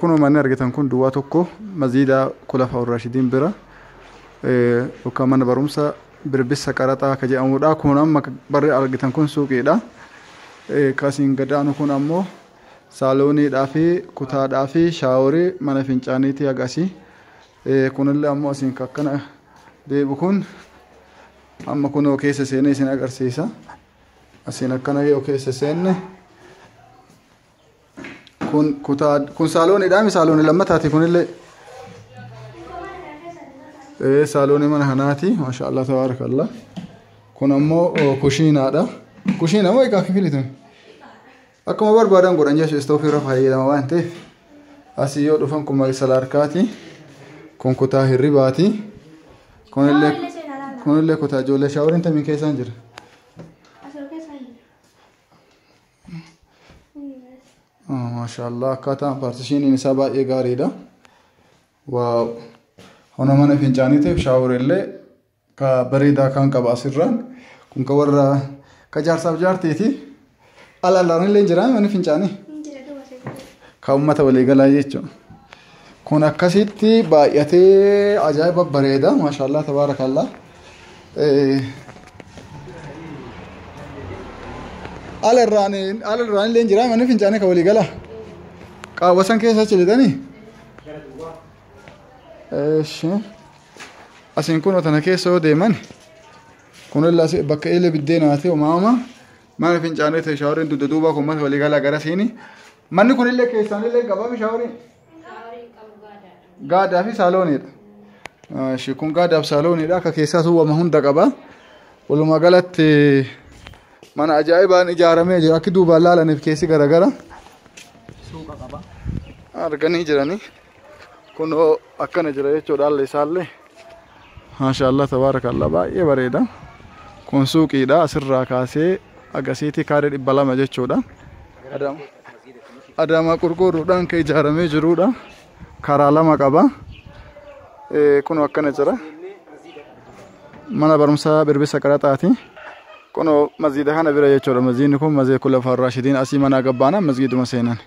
Kunoo manni argitan kun duwwaa tokko masjiida Kulafaa Rashidiin bira yookaan mana barumsa Birbissa Qaraxaa ka jedhamudha. Kun amma barri argitan kun suuqiidha. Kasiin gadaanu kun ammoo saalooniidhaa fi kutaadhaa fi shaaworii mana fincaaniitii agasii. Kunillee ammoo asiin akkana deebi'u kun amma kunoo keessa seenee isin agarsiisa. Asiin akkana yoo keessa seenne kun kutaa kun saalooniidhaa mi saaloonii lammataati kunillee. Saaloonii mana kanaati. Maashaallah tabaarakallah. Kun ammoo kushiinaadha. Kushiina moo egaa kifilitu? Akkuma barbaadan godhan jechuudha istoofii irra fayyadama waan ta'eef. Asii yoo dhufan kun magsala harkaati. Kun kutaa hirribaati. Kunillee kutaa ijoollee shaaworiin tamiin keessaan jira. Maashaallah akkaataan paartishiiniin isaa baay'ee gaariidha. Waaw. Hona mana fincaaniitiif shaaworillee ka bareedaa kan qaba asirraan. Kun ka warra ka jaarsaaf jaartiiti. Ala alaan illee jira manni fincaanii. Ka uummata waliigalaa jechuudha. Kun akkasitti baay'atee ajaa'iba bareeda. Maashaallah tabaarakallah. Ala irraan illee jira manni fincaanii ka waliigalaa. Qaawwa san keessa achi lixanii. Asiin kun tana keessa yoo deeman kunillee bakka eelee biddeenaati uumama mana fincaanii ta'e shaaworiin dugda duubaa kun uummata waliigalaa gara siini. Manni kunillee keessaan illee qabaa shaaworiin? Gaadaa fi saalooniidha. Kun gaadaa fi saalooniidha. Akka keessaas uumama hunda qaba. Walumaa galatti mana ajaa'ibaan ijaaramee jira. Akki duubaan laalaniif keessi garagara. Suuqa qaba. Arganii jiranii. Kunoo akkana jira jechuudha haalli isaallee. Maashaallah tabaarakallah baay'ee bareeda. Kun suuqiidha asirraa kaasee agasiitii kaaree 200 jechuudha. Adaamaa qurqurruudhaan kan ijaaramee jirudha. Karaa lama qaba. Kunoo akkana jira. Mana barumsaa Birbissa Qaraxaati. Kunoo masjiida kana bira jechuudha. Masjiidni kun masjiida Kulafaa Raashidiin asii mana gabbaana masjiiduma seenan.